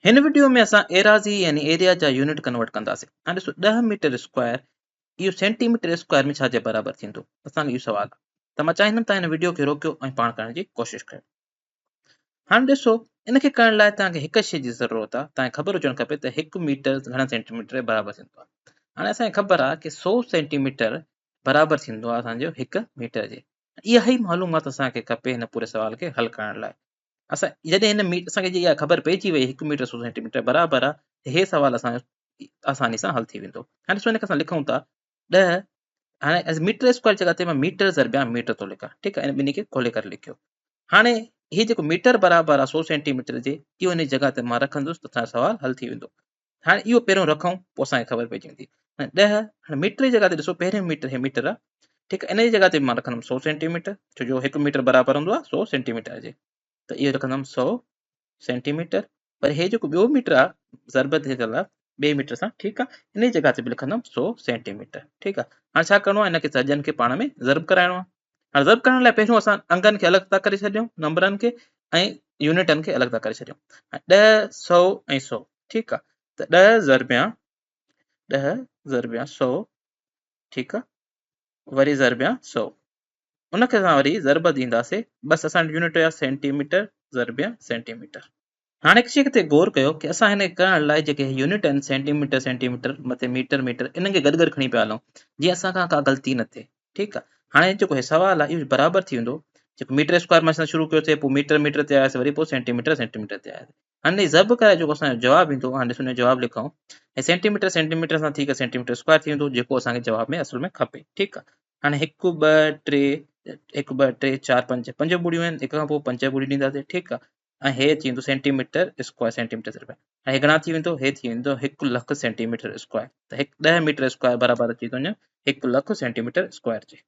هن وڊيو ۾ اسان ايراضي يعني ايريا جا يونٽ ڪنورٽ ڪنداسين. هاڻي ڏسو 10 ميٽر اسڪوائر اهو سينٽي ميٽر اسڪوائر ۾ ڇا جي برابر ٿيندو؟ اسان کي اهو سوال آهي. ته مان چاهيندم توهان هن وڊيو کي روڪيو ۽ پاڻ ڪرڻ جي ڪوشش ڪيو. هاڻي ڏسو ان کي ڪرڻ لاء توهان کي هڪ شيء جي ضرورت آهي. توهان کي خبر هجڻ کپي ته هڪ ميٽر گهڻن سينٽي ميٽر جي برابر ٿيندو آهي. هاڻي اسان کي خبر آهي ڪي 100 سينٽي ميٽر برابر ٿيندو آهي اسان جو هڪ ميٽر جي. اها ئي معلومات اسان کي کپي هن پوري سوال کي حل ڪرڻ لاء. اسان جڏهن هن ميٽر اسان کي اها خبر پئجي وئي هڪ ميٽر سو سينٽي ميٽر برابر آهي ته هي سوال اسان جو آساني سان حل ٿي ويندو. هاڻي ڏسو هن کي اسان لکون ٿا 10، هاڻي ميٽر اسڪوائر جڳهه تي مان ميٽر ضرب ميٽر ٿو لکان، ٺيڪ آهي، ان ٻنهي کي کولي ڪري لکيو. هاڻي هي جيڪو ميٽر برابر آهي 100 سينٽي ميٽر جي، اهو هن جي جڳهه تي مان رکندس ته اسان جو سوال حل ٿي ويندو. هاڻي اهو پهريون رکون پوء اسان کي خبر پئجي ويندي. هاڻي 10، هاڻي ميٽر جي جڳهه تي ڏسو پهريون ميٽر هي ميٽر آهي، ٺيڪ آهي، ان جي جڳهه تي مان رکندم 100 سينٽي ميٽر، ڇو جو هڪ ميٽر برابر هوندو آهي 100 سينٽي ميٽر جي، ته اهو رکندم 100 سينٽي ميٽر. پر هي جيڪو ٻيو ميٽر آهي ضرب ٿيل آهي ٻئي ميٽر سان، ٺيڪ آهي، ان جي جڳهه تي به لکندم 100 سينٽي ميٽر، ٺيڪ آهي. هاڻي ڇا ڪرڻو آهي، هن کي سڄن کي پاڻ ۾ ضرب ڪرائڻو آهي. هاڻي ضرب ڪرڻ لاء پهريون اسان انگن کي الڳ ٿا ڪري ڇڏيون، نمبرن کي ۽ يونٽن کي الڳ ٿا ڪري ڇڏيون. هاڻي 10، 100 ۽ 100، ٺيڪ آهي، ته 10 ضربيان 10 ضربيان 100، ٺيڪ آهي، وري ضربيان 100، ان کي اسان وري ضرب ڏينداسي، بس اسان وٽ يونٽ هيا سينٽي ميٽر ضربيان سينٽي ميٽر. هاڻي هڪ شيء تي غور ڪيو ڪي اسان هن کي ڪرڻ لاء جيڪي يونٽ آهن سينٽي ميٽر سينٽي ميٽر مٿي ميٽر ميٽر انهن کي گڏ گڏ کڻي پيا هلون جيئن اسان کان ڪا غلطي نه ٿئي، ٺيڪ آهي. هاڻي جيڪو هي سوال آهي اهو برابر ٿي ويندو، جيڪو ميٽر اسڪوائر مان اسان شروع ڪيوسي پوء ميٽر ميٽر تي آياسي وري پوء سينٽي ميٽر سينٽي ميٽر تي آياسي. هاڻي هن جي ضرب ڪرائي جيڪو اسان جو جواب ايندو، هاڻي ڏسو هن جو جواب لکون ۽ سينٽي ميٽر سينٽي ميٽر سان ٿي ڪري سينٽي ميٽر اسڪوائر ٿي ويندو جيڪو اسان کي جواب ۾ اصل ۾ کپي، ٺيڪ آهي. هاڻي هڪ ٻه ٽي، هڪ ٻه ٽي چار پنج، پنج ٻڙيون آهن، هڪ کان پوء پنج ٻڙيون ڏينداسين، ٺيڪ آهي. ۽ هي ٿي ويندو centimetre square centimetre ضرب ۽ هي گهڻا ٿي ويندو، هي ٿي ويندو 1 لک سينٽي ميٽر اسڪوائر، ته هڪ 10 ميٽر اسڪوائر برابر اچي ٿو وڃي 1 لک سينٽي ميٽر اسڪوائر جي.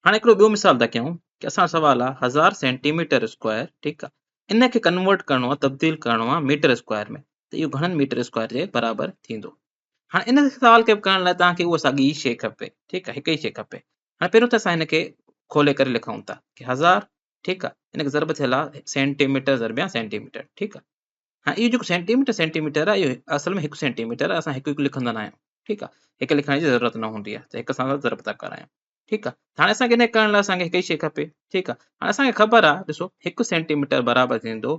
هاڻي هڪڙو ٻيو مثال ٿا ڪيون ڪي اسان سوال آ 1000 سينٽي ميٽر اسڪوائر، ٺيڪ آ، ان کي ڪنورٽ ڪرڻو آ، تبديل ڪرڻو آ ميٽر اسڪوائر ۾، ته اهو گهڻن ميٽر اسڪوائر جي برابر ٿيندو. هاڻي ان سوال کي به ڪرڻ لاء توهان کي اها ساڳي ئي شيء کپي، ٺيڪ آ، هڪ ئي شيء کپي. هاڻي پهريون ته اسان هن کي کولي ڪري لکون ٿا ڪي 1000، ٺيڪ آ، ان کي ضرب ٿيل آ سينٽي ميٽر ضرب يا سينٽي ميٽر، ٺيڪ آ. هاڻي اهو جيڪو سينٽي ميٽر سينٽي ميٽر آ اهو اصل ۾ هڪ سينٽي ميٽر آ، اسان هڪ هڪ لکندا نه آهيون، ٺيڪ آ، هڪ لکڻ جي ضرورت نه هوندي آ ته هڪ سان اسان ضرب ٿا ڪرايون، ٺيڪ آ. هاڻي اسان کي ان ڪرڻ لاء اسان کي هڪ ئي شيء کپي، ٺيڪ آ. هاڻي اسان کي خبر آ ڏسو هڪ سينٽي ميٽر برابر ٿيندو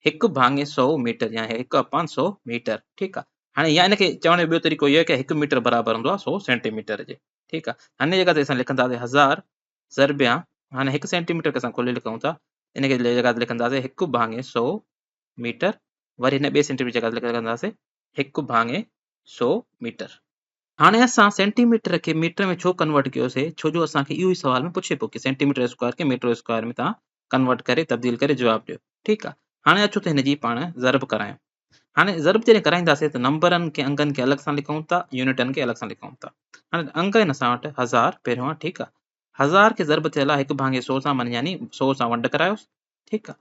هڪ ڀاڱي سو ميٽر يا هڪ اپان سو ميٽر، ٺيڪ آ. هاڻي يا ان کي چوڻ جو ٻيو طريقو اهو آهي ڪي هڪ ميٽر برابر هوندو آ 100 سينٽي ميٽر جي، ٺيڪ آ. هن جي جڳهه تي اسان لکنداسين 1000 ضربيان، هاڻي هڪ سينٽي ميٽر کي اسان کولي لکون ٿا، ان کي جڳهه تي لکنداسين هڪ ڀاڱي سو ميٽر، وري هن ٻئي سينٽي ميٽر جڳهه تي لکنداسين هڪ ڀاڱي سو ميٽر. هاڻي اسان سينٽي ميٽر کي ميٽر ۾ ڇو ڪنورٽ ڪيوسي، ڇو جو اسان کي اهو ئي سوال ۾ پڇي پيو ڪي سينٽي ميٽر اسڪوائر کي ميٽر اسڪوائر ۾ توهان ڪنورٽ ڪري تبديل ڪري جواب ڏيو، ٺيڪ آ. هاڻي اچو ته هن جي پاڻ ضرب ڪرايون. هاڻي ضرب جڏهن ڪرائينداسين ته نمبرن کي انگن کي الڳ سان لکون ٿا، يونٽن کي الڳ سان لکون ٿا. هاڻي انگ آهن اسان وٽ 1000 پهريون آهي، ٺيڪ آهي. 1000 کي ضرب ٿيل آهي هڪ ڀاڱي سو سان، معنيٰ يعني سو سان ونڊ ڪرايوس، ٺيڪ آهي.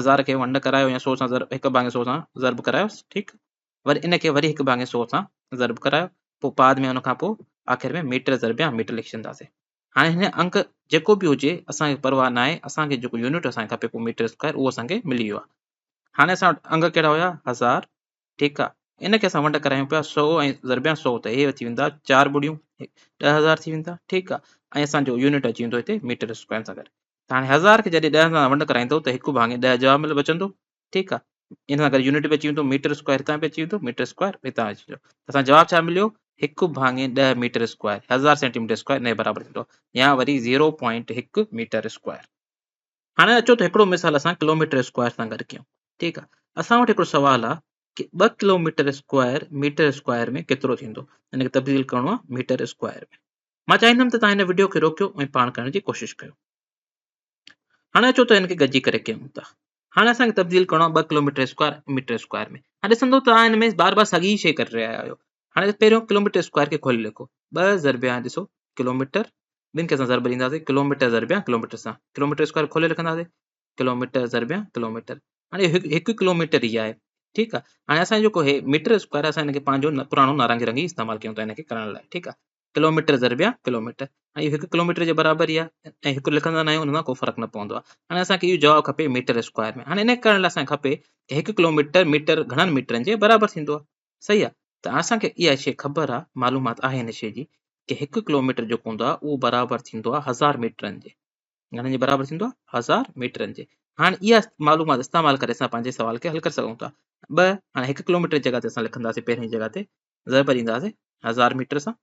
1000 کي ونڊ ڪرايو يا سو سان ضرب، هڪ ڀاڱي سو سان ضرب ڪرايوس، ٺيڪ. وري ان کي وري هڪ ڀاڱي سو سان ضرب ڪرايو، پوء بعد ۾ ان کان پوء آخر ۾ ميٽر ضرب يا ميٽر لکي ڇڏينداسين. هاڻي هن انگ جيڪو به هجي اسان کي پرواهه ناهي، اسان کي جيڪو يونٽ اسان کي کپي پيو ميٽر اسڪوائر اهو اسان کي ملي ويو آهي. هاڻي اسان وٽ انگ ڪهڙا هيا 1000، ٺيڪ آ، ان کي اسان ونڊ ڪرايون پيا 100 ۽ ضربيان 100 ته اهي ٿي ويندا 4 ٻڙيون 10000 ٿي ويندا، ٺيڪ آ، ۽ اسان جو يونٽ اچي ويندو هتي ميٽر اسڪوائر سان گڏ. ته هاڻي 1000 کي جڏهن 10 سان ونڊ ڪرائيندو ته هڪ ڀاڱي 10 جواب مل بچندو، ٺيڪ آ، ان سان گڏ يونٽ به اچي ويندو ميٽر اسڪوائر هتان به اچي ويندو ميٽر اسڪوائر هتان اچي ويندو. اسان جواب ڇا مليو هڪ ڀاڱي 10 metre square 1000 centimetre square ان جي برابر ٿيندو يا وري 0.1 ميٽر اسڪوائر. هاڻي اچو ته هڪڙو مثال اسان ڪلوميٽر اسڪوائر سان گڏ ڪيون، ٺيڪ آ. اسان وٽ هڪڙو سوال آ ڪي 2 ڪلوميٽر اسڪوائر ميٽر اسڪوائر ۾ ڪيترو ٿيندو، ان کي تبديل ڪرڻو آ ميٽر اسڪوائر ۾. مان چاهيندم ته توهان هن وڊيو کي روڪيو ۽ پاڻ ڪرڻ جي ڪوشش ڪيو. هاڻي اچو ته هن کي گڏجي ڪري ڪيون ٿا. هاڻي اسان کي تبديل ڪرڻو آ 2 ڪلوميٽر اسڪوائر ميٽر اسڪوائر ۾. هاڻي ڏسندو توهان هن ۾ بار بار ساڳي ئي شيء ڪري رهيا آهيو. هاڻي پهريون ڪلوميٽر اسڪوائر کي کولي لکو، 2 ضرب هاڻي ڏسو ڪلوميٽر، ٻن کي اسان ضرب ڏينداسين ڪلوميٽر ضرب يا ڪلوميٽر سان، ڪلوميٽر اسڪوائر کولي لکنداسين ڪلوميٽر ضرب يا ڪلوميٽر. هاڻي هڪ ڪلوميٽر ئي آهي، ٺيڪ آهي. هاڻي اسان جيڪو هي ميٽر اسڪوائر اسان هن کي پنهنجو پراڻو نارنگي رنگ ئي استعمال ڪيون ٿا هن کي ڪرڻ لاء، ٺيڪ آهي. ڪلوميٽر ضرب يا ڪلوميٽر. هاڻي اهو هڪ ڪلوميٽر جي برابر ئي آهي ۽ هڪ لکندا نه آهيون ان سان ڪو فرق نه پوندو آهي. هاڻي اسان کي اهو جواب کپي ميٽر اسڪوائر ۾. هاڻي ان ڪرڻ لاء اسان کي کپي ته هڪ ڪلوميٽر ميٽر گهڻن ميٽرن جي برابر ٿيندو آهي. صحيح آهي ته اسان کي اها شيء خبر آهي معلومات آهي ان شيء جي ڪي هڪ ڪلوميٽر جيڪو هوندو آهي اهو برابر ٿيندو آهي هزار ميٽرن جي. گهڻن جي برابر ٿيندو آهي هزار ميٽرن جي. هاڻي اها معلومات استعمال ڪري اسان پنهنجي سوال کي حل ڪري سگهون ٿا. ٻه هاڻي هڪ ڪلوميٽر جي جڳهه تي اسان لکنداسين پهرين جڳهه تي ضرب ڏينداسين هزار ميٽر سان.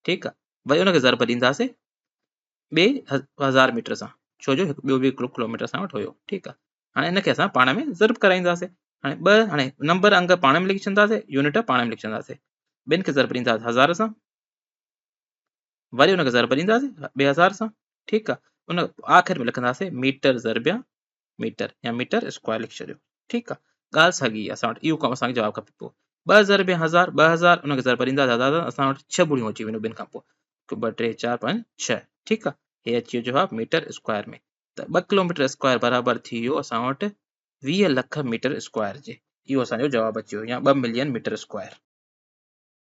ٺيڪ آ وري ان کي ضرب ڏينداسين ٻئي هزار ميٽر سان ڇو جو هڪ ٻيو به هڪڙو ڪلوميٽر اسان وٽ هيو ٺيڪ آ هاڻي ان کي اسان پاڻ ۾ ضرب ڪرائينداسين هاڻي ٻه هاڻي نمبر انگ پاڻ ۾ لکي ڇڏنداسين يونٽ پاڻ ۾ لکي ڇڏنداسين ٻن کي ضرب ڏينداسين هزار سان وري ان کي ضرب ڏينداسين ٻئي هزار سان ٺيڪ آ ان آخر ۾ لکنداسين ميٽر ضربيا ميٽر يا ميٽر اسڪوائر لکي ڇڏيو ٺيڪ آ ڳالهه ساڳي اسان وٽ اهو ڪم اسان کي جواب کپي پيو ٻه ضرب هزار ٻه هزار ان کي ضرب ڏيندا هزار اسان وٽ ڇهه ٻڙيون اچي وينديون ٻن کان پوء هڪ ٻه ٽي چار پنج ڇهه ٺيڪ آ هي اچي ويو جواب ميٽر اسڪوائر ۾ ته ٻه ڪلوميٽر اسڪوائر برابر ٿي ويو اسان وٽ 20 لک ميٽر اسڪوائر جي اهو اسان جو جواب اچي ويو يا 2 ملين ميٽر اسڪوائر.